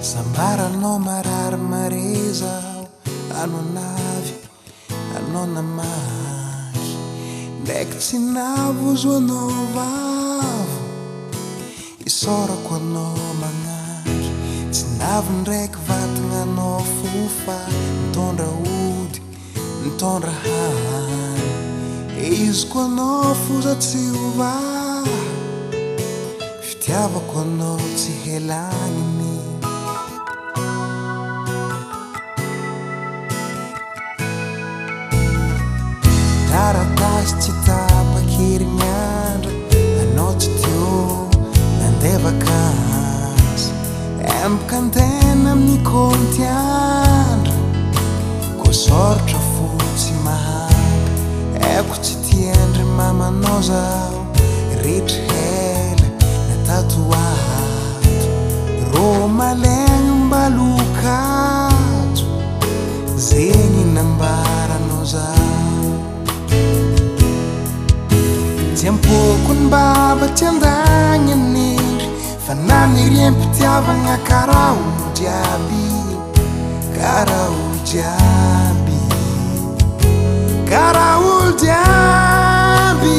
Sambaranao marary mare zaho, anao navy, anao namaky. Ndraiky tsy navozo anao vavo, isaorako anao magnaky. Tsy navy ndraiky vatagnanao fo fa nitondra ody, nitondra hany. Izy koa anao fo za tsy ho vaha, fitiavako anao tsy helagniny. Taratasy tsy tapa-kerignandro, anao tsy teo nandeha vakansy. Empaka antena amin'ny kaonty andra, koa sôratra fo tsy mahampy. Aiko tsy tiandry mamanao zaho, ritry hela na tato ho ato. Rô malaigny mbalokajo, zegny nambaranao zaho. Tsy ampoko ny baba tsy andagny anindry, fa naniriam-pitiavagna karaha olo jiaby, karaha olo jiaby, karaha olo jiaby.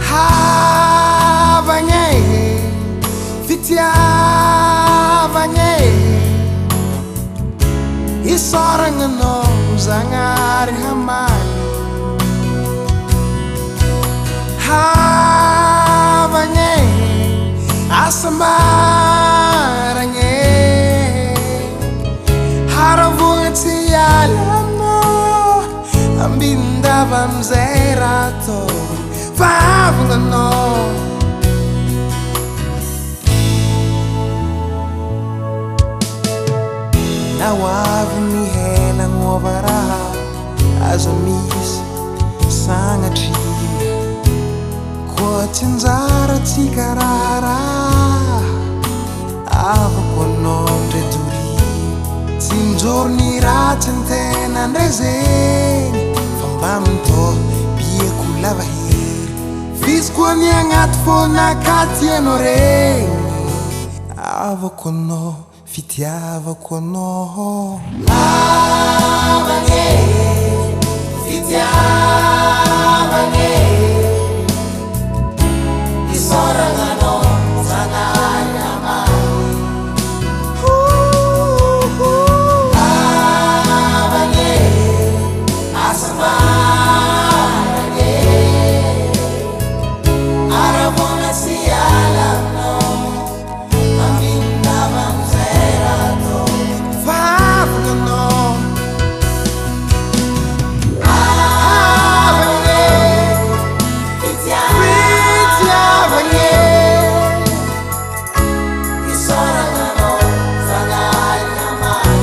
Havagna e, fitiavagna e, isaoragna anao Zagnahary hamaly. Havagna e, asambaragna e, haravogna tsy hiala aminao, ambin-dava amizay raha atao, fa havagna anao. Na ho avy ny hela agnova raha, aza misy sagnatria. Koa tsy anjara tsika raharaha, avako anao ndre doria. Tsy mijoro ny ratsy ny tena ndre zegny, fa mba mitô biako lava hery. F'izy koa ny agnaty fônakaty anao regny, avako anao, fitiavako anao. Havagna e, fitiavagna e, isaoragna anao Zagnahary hamaly. Havagna e, asambaragna e, aravogna tsy hiala aminao, ambinindava amizay raha atao, fa havagna anao. Havagna e, fitiavagna e, isaoragna anao Zagnahary hamaly.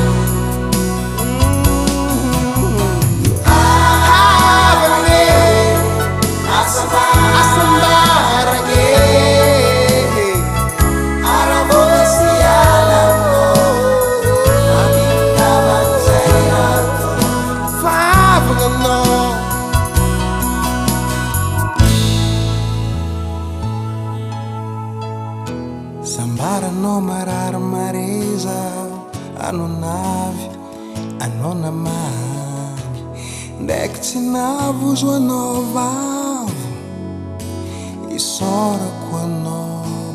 Havagna e, asambaragna e, aravogna tsy hiala aminao, ambinindava amizay raha atao, fa havagna anao. Sambaranao marary mare zaho, anao navy, anao namaky. Ndraiky tsy navozo anao vavo, isaorako anao.